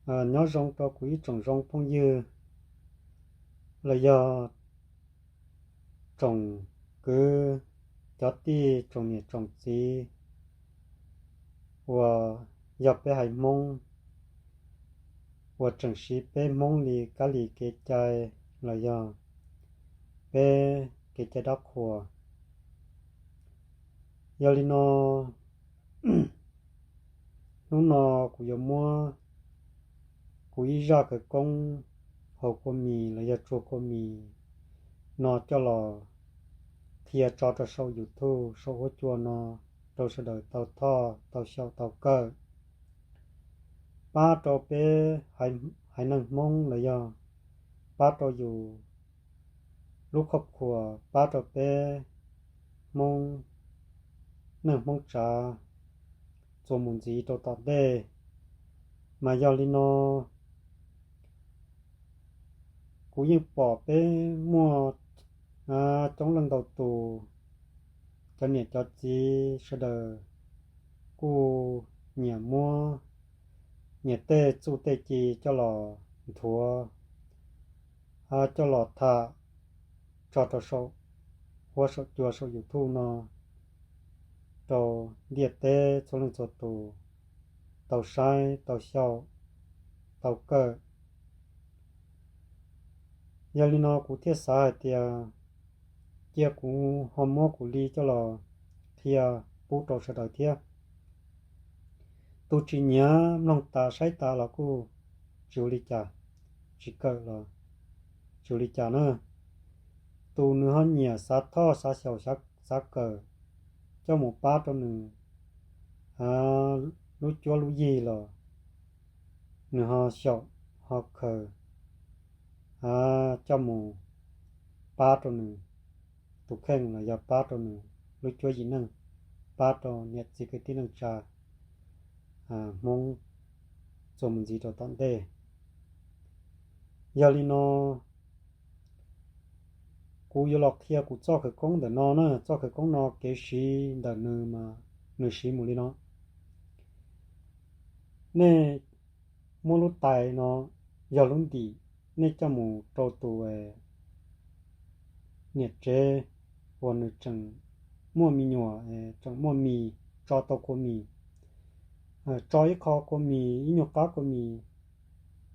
Nyob zoo rau kuv ib tsoom zoo phooj ywg los yog tsoom kwv, cov tij, tsoom niam tsoom txiv uas yog peb haiv Hmoob uas tseem siv peb Hmoob li kab li kev cai los yog peb kev cai dab qhuas. Yog li no, hnub no kuv yuav muab kuv ib zaj khawv koob haus kua mis los yog tsuag kua mis no coj los qhia tso rau saum YouTube saum huab cua no rau sawv daws tau thoj tau xyaum tau kawm, pab rau peb haiv neeg Hmoob los yog pab rau yus lub khoj khuas, pab rau peb Hmoob neej Hmoob tsav txuas mus ntxiv rau tom ntej. Mas yog li no, kuv yeej pom peb muaj coob leej ntau tus, cov niam cov txiv sawv daws kuj nyiam muab nyias tej txuj tej ci coj los nthuav, coj los tham tso rau saum huab saum cua saum YouTube no rau ntiaj teb txhua leej txhua tus tau saib tau xyaum tau kawm. Yog li no kuv thiaj xav hais tias cia kuv ho muab kuv li coj los qhia pub rau sawv daws thiab. Tus tsis nyiam mloog tas saib tas los kuj tsis ua li cas, tsis kawm los tsis ua li cas na. Tus nws ho nyiam xav thoj xav xyaum xav kawm coj mus pab rau nws lub cuab lub yig los nws ho xyaum ho khaws coj mus pab rau nws tus kheej los yog pab rau nws lub cuab yim neej, pab rau niam txiv kwv tij neej tsa Hmoob txuas mus ntxiv rau tom ntej. Yog li no, kuv yuav los qhia kuv txoj khawv koob ntawm no na. Txoj khawv koob no kev siv ntawm nws mas nws siv mus li no. Nej muab lub tais no yog lub ntim, nej coj mus rau tus niam tsev uas nws tseem muaj me nyuam, tseem muaj mis, tso tau kua mis, tso ib qho kua mis, ib nyuag qab kua mis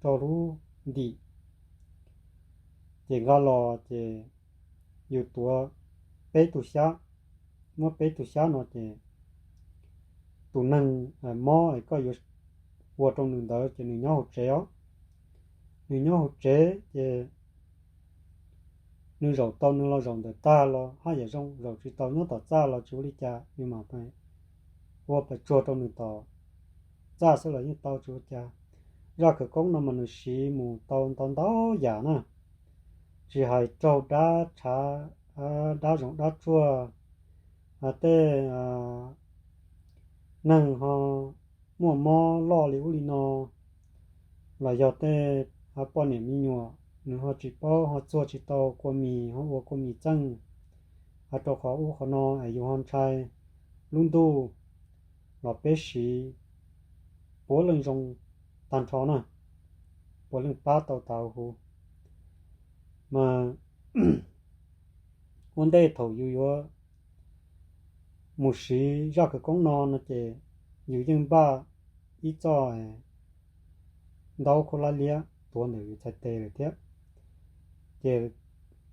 rau lub ntim, ces nqa los ces yus tuav peb tug xyab, muab peb tug xyab no ces tus neeg mob es koj yuav ua rau nws ntawd ces nws nyob hauv tsev os. Nws nyob hauv tsev ces nws zaum tau nws los zaum ntawm tag los haj yam zoo, zaum tsis tau nyob tom txaj los tsis ua li cas, yus mam ua pes tsuag rau nws tom txaj xwb los yeej tau tsis ua cas. Zaj khawv koob no mas nws siv mus tau ntau ntau yam na, tsis hais raug dab tshav, dab zoov dab tsuag, tej neeg ho muaj mob loj li ub li no, los yog tej poj niam me nyuam nws ho tsis paub ho txuag tsis tau kua mis ho ua kua mis txeej, rau qhov ub qhov no es yus ho ntshai lub ntuj los peb siv puav leej zoo tag nrho na, puav leej pab tau tas huv. Mas ua ntej thaum yus yuav mus siv zaj khawv koob no no ces yus yeej npaj ib txoj ntaub khaub hlab liab tuav ntawm yus txhais tes lawm thiab. Ces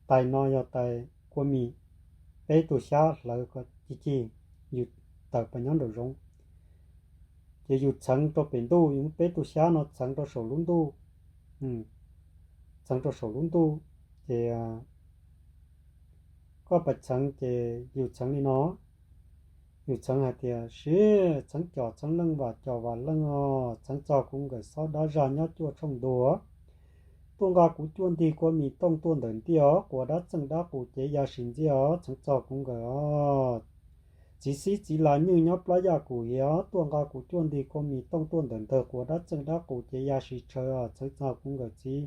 tais no yog tais kua mis, peb tug xyab hlawv kom cig cig, yus tawm pas nyob nraum zoov. Ces yus txheev rau pem ntuj, yus muab peb tug xyab no txheev rau saum lub ntuj, txheev rau saum lub ntuj. Ces koj pas txheev ces yus txheev li no, yus txheev hais tias, Siv txheev com txheev leej, vam com vam leej os, txheev txog kuv nkawm xob dab zag nyob cuaj tshooj ntuag, tuaj nqa kuv cuaj ntig kua mis tooj tuaj ntawm ntiaj os, quas dab txeej dab qus cev ya sis ntxiaj os, txheev txog kuv nkawm os. Txiv xib txiv la nywj nyob plab yaj kum hiav, tuaj nqa kuv cuaj ntig kua mis tooj tuaj ntawm ntawg, quas dab txeej dab qus cev ya sis tshaw os, txheev txog kuv nkawm txiv.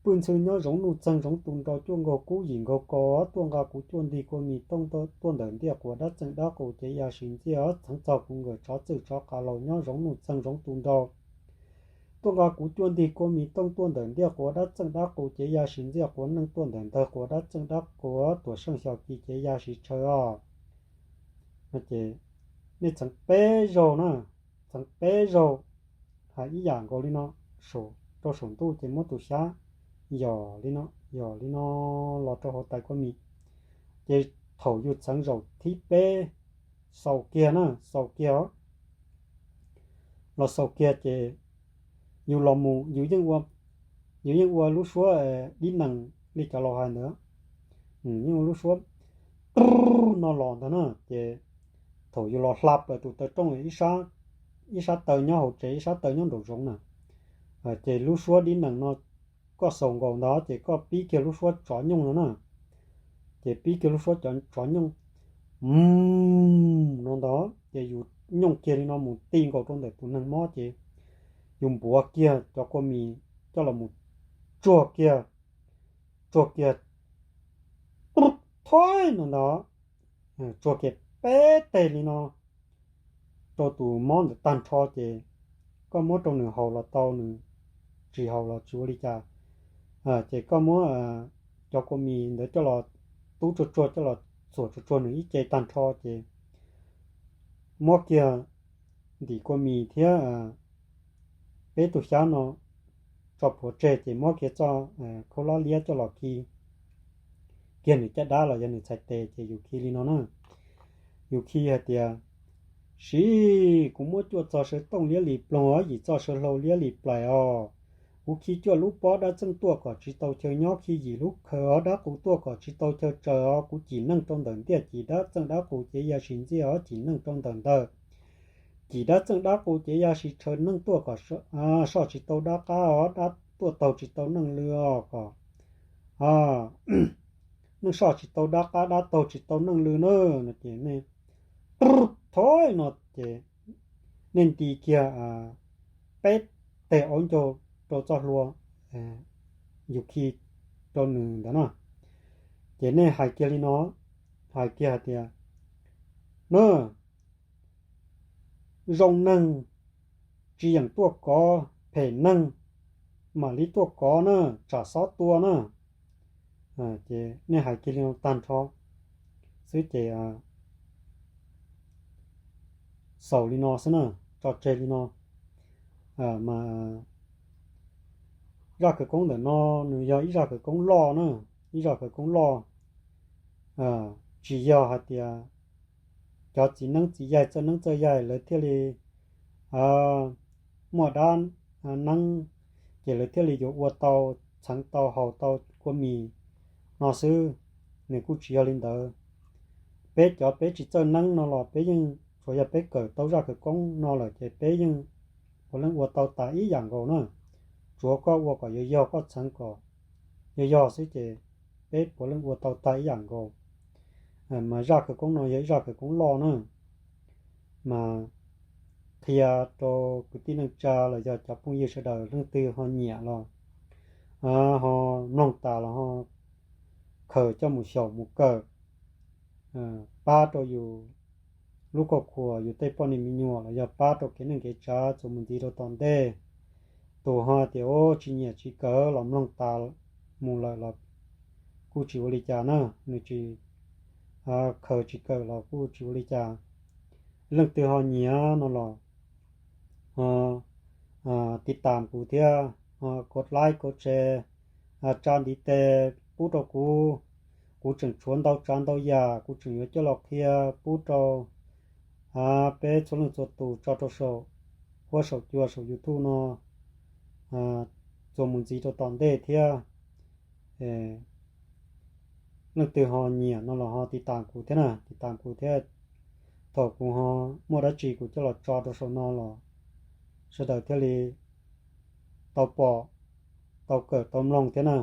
Pwj ntxhw nyob zoov nuj txeeg zoov tu nrau, cuaj nkaug kub yim nkaug ko, tuaj nqa kuv cuaj ntig kua mis tooj tuaj ntawm ntiaj, quas dab txeej dab qus cev ya sis ntxiaj os, txheev txog kuv nkawm. Tsov txwj tsov qas laus nyob zoov nuj txeeg zoov tu nrau, tuaj nqa kuv cuaj ntig kua mis tooj tuaj ntawm ntiaj quav dab txeej dab qus ces ya siv ntxiaj quav neej tuaj ntawm ntawg quav dab txeej dab qus tuam seej xyos kis ces ya siv tshaw os. Nej txheev peb zaug na, txheev peb zaug, hais ib yam nkaus li no, rau saum ntuj ces muab tus xyab yos li no, yos li no los rau hauv tais kua mis. Ces thaum yus txheev zaum thib peb, xaus kiag na, xaus kiag os, los xaus kiag ces yus los mus yus yeej ua lub suab dib nees li cov laus hais ntawd, yeej ua lub suab no los ntag na. Ces thaum yus los hla plaws tus taw rooj, ib sab taw nyob hauv tsev ib sab taw nyob nraum zoov na, ces lub suab dib nees no koj xaus nkaus ntawd ces koj pib kiag lub suab tsov nyooj no na. Ces pib kiag lub suab tsov nyooj no ntawd ces yus nyooj kiag li no mus ti nkaus rau ntawm tus neeg mob ces yus npuav kiag cov kua mis coj los mus tsuag kiag, tsuag kiag, thaib no ntawd, tsuag kiag peb teg li no rau tus mob ntawd tag nrho ces koj muab rau nws haus los tau, nws tsis haus los tsis ua li cas. Ces koj muab cov kua mis ntawd coj los tub tsuag tsuag, coj los txuam tsuag tsuag nws ib ce tag nrho ces muab kiag ntim kua mis thiab peb tug xyab no tso plhuav tseg ces muab kiag txoj khaub hlab liab coj los khi kiag nws caj dab los yog nws txhais tes ces yus khi li no na. Yus khi hais tias, siv, kuv muab cuaj txog sawv tooj liab li ploog os, yim txoj sawv hlau liab li plaim os. Kuv khi cuaj lub pob dab txeej tuaj kom tsis tau chaw nyob, khi yim lub khaws os dab qus tuaj kom tsis tau chaw tsaws os. Kuv cim neej rau ntawm ntiaj, cim dab txeej dab qus ces ya siv ntxiaj os, cim neej rau ntawm ntawg, cim dab txeej dab qus ces ya siv tshaw neej tuaj kom soj tsis tau dab qab os, dab tuaj taug tsis tau neej lw os, kom neej soj tsis tau dab qab, dab taug tsis tau neej lw na. No ces nej thov no ces nej nti kiag peb teg aub ncaug rau txoj hlua yus khi rau nws ntawd na. Ces nej hais kiag li no, hais kiag hais tias, na, zoo neeg tsis yeem tuaj kov, phem neeg mam li tuaj kov na, tsam xob tua na. Ces nej hais kiag li no tag nrho xwb ces xaus li no xwb na, tso tseg li no. Mas zaj khawv koob ntawm no nws yog ib zaj khawv koob loj na, ib zaj khawv koob loj. Tsis yog hais tias cov txiv neeb txiv yaig txawj neeb txawj yaig lawv thiaj li muaj dab neeb ces lawv thiaj li yuav ua tau, txheev tau, haus tau kua mis no xwb. Nws kuj tsis yog li ntawd. Peb cov peb tsis txawj neeb no los peb yeej tsuas yog peb kawm tau zaj khawv koob no lawm ces peb yeej puav leej ua tau tas ib yam nkaus na. Tsuav koj ua kom yog yog, koj txheev kom yog yog xwb ces peb puav leej ua tau tag ib yam nkaus. Mas zaj khawv koob no yog ib zaj khawv koob loj na, mas qhia rau kwv tij neej tsa los yog cov phooj ywg sawv daws leej twg ho nyiam los ho mloog tas los ho khaws coj mus xyaum mus kawm pab rau yus lub khuam, yus tej poj niam me nyuam los yog pab rau kev neej kev tsav txuas mus ntxiv rau tom ntej. Tus ho tias tsis nyiam tsis kawm los mloog tas mus lawm los kuj tsis ua li cas na, nws tsis khaws tsis kawm los kuj tsis ua li cas. Leej twg ho nyiam no los ho tiv tam kuv thiab, ho kov like kov share, tsa ntiv tes pub rau kuv. Kuv tseem tshuav ntau tsav ntau yam kuv tseem yuav coj los qhia pub rau peb txhua leej txhua tus tso rau saum huab saum cua saum YouTube no txuas mus ntxiv rau tom ntej thiab. Leej twg ho nyiam no los ho tiv tam kuv thiab na, tiv tam kuv thiab. Thaum kuv ho muaj dab tsi kuv coj los tso rau saum no los sawv daws thiaj li tau pom, tau kawm tau mloog thiab na.